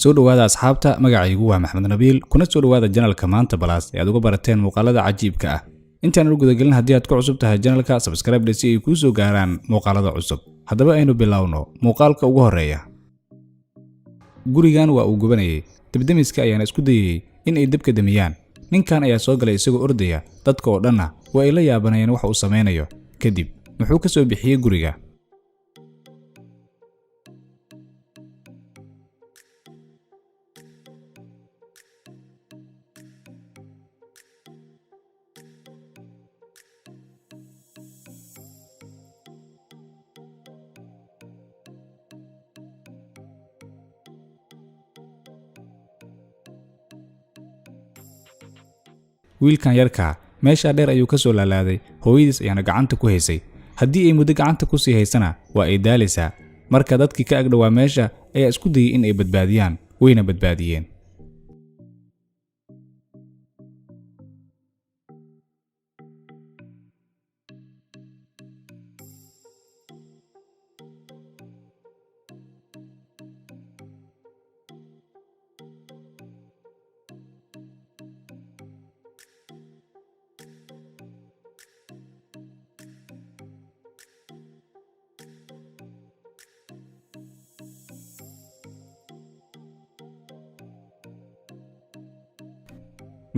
Soo dhowaada asxaabta, magacaygu waa Maxmed Nabiil, kuna soo dhowaada channelka Maanta Plus ee aad uga barateen muuqaalada cajiibka ah. Intaan u gudagelin, haddii aad ku cusub tahay channelka, subscribe dhe si ay kuu soo gaaraan muuqaalada cusub. Haddaba aynu bilowno muuqaalka ugu horreeya. Gurigan waa uu gubanayay, dabdemiska ayaana isku dayayey in ay dabka damiyaan. Ninkan ayaa soo galay isagoo ordaya, dadka oo dhanna waa ay la yaabanayeen waxa uu samaynayo. Kadib muxuu ka soo bixiyey guriga? Wiilkan yarkaa meeshaa dheer ayuu ka soo laalaaday, hooyadiis ayaana gacanta ku haysay. Haddii ay muddo gacanta ku sii haysana, waa ay daalaysaa. Marka dadkii ka agdhowaa meesha ayaa isku dayey in ay badbaadiyaan, wayna badbaadiyeen.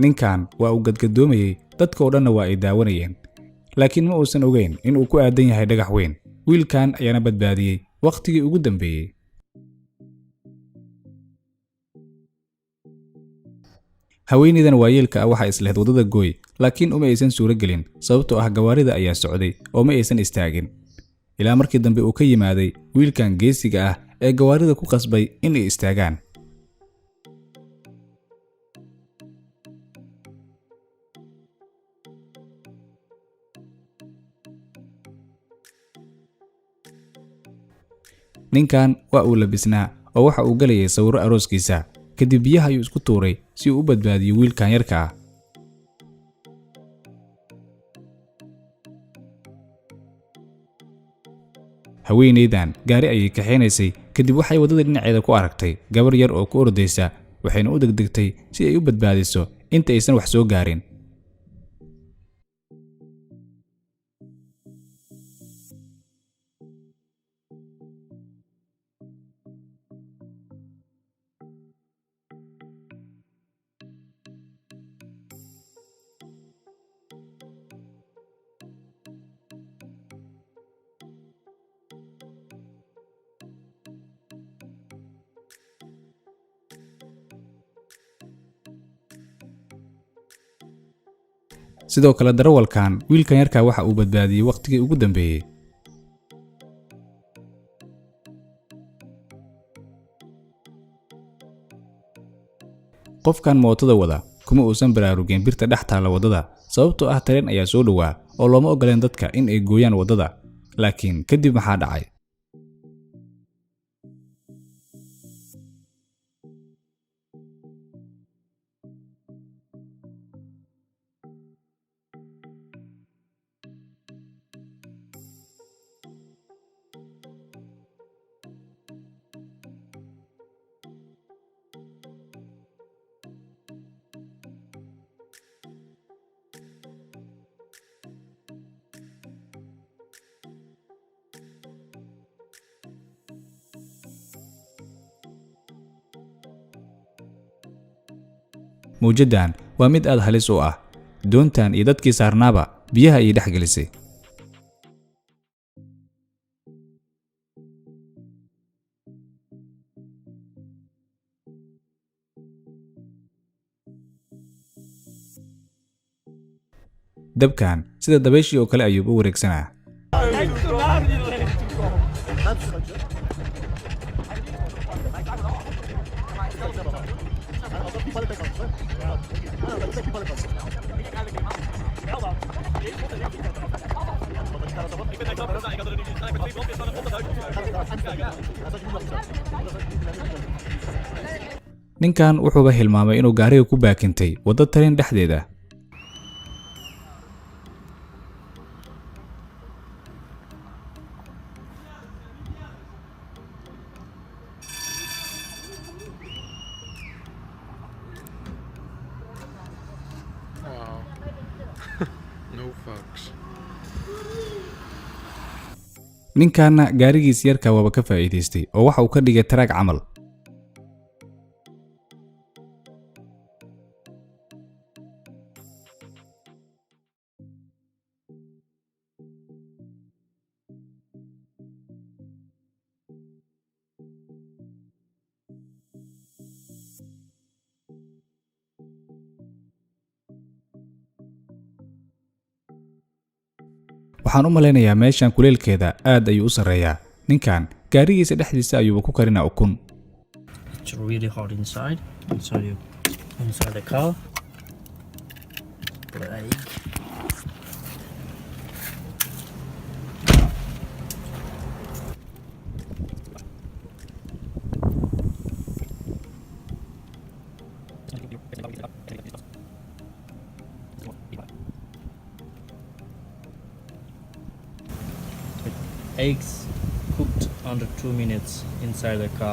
Ninkan waa uu gadgadoomayey, dadka oo dhanna waa ay daawanayeen, laakiin ma uusan ogeyn in uu ku aadan yahay dhagax weyn. Wiilkan ayaana badbaadiyey wakhtigii ugu dambeeyey. Haweeneydan waayeelka ah waxay islahayd waddada gooy, laakiin uma aysan suuro gelin, sababtoo ah gawaarida ayaa socday oo ma aysan istaagin, ilaa markii dambe uu ka yimaaday wiilkan geesiga ah ee gawaarida ku qasbay in ay istaagaan. Ninkan waa uu labisnaa oo waxa uu galayay sawirro arooskiisa. Kadib biyaha ayuu isku tuuray si uu u badbaadiyo wiilkan yarka ah. Haweenaydan gaari ayay kaxaynaysay. Kadib waxay waddada dhinaceeda ku aragtay gabar yar oo ku ordaysa, waxayna u degdegtay si ay u badbaadiso inta aysan wax soo gaarin. Sidoo kale darawalkan wiilkan yarkaa waxa uu badbaadiyey wakhtigii ugu dambeeyey. Qofkan mootada wada kuma uusan baraarugin birta dhex taalla waddada, sababtoo ah tareen ayaa soo dhowaa oo looma ogoleen dadka in ay gooyaan waddada. Laakiin kadib maxaa dhacay? Mawjaddan waa mid aad halis u ah. Doontan iyo dadkii saarnaaba biyaha ayay dhex gelisay. Dabkan sida dabayshii oo kale ayuu u wareegsanaa. Ninkan wuxuuba hilmaamay inuu gaariga ku baakintay waddo tareen dhexdeeda. Fucks. Ninkaana gaarigiis yarka waaba ka faa'iidaystay oo waxa uu ka dhigay taraag camal. Waxaan u malaynayaa meeshan kuleelkeeda aad ayuu u sarreeyaa. Ninkan gaarigiisa dhexdiisa ayuuba ku karinaa ukun. It's really hot inside the car. Put an egg. Eggs cooked under 2 minutes inside the car.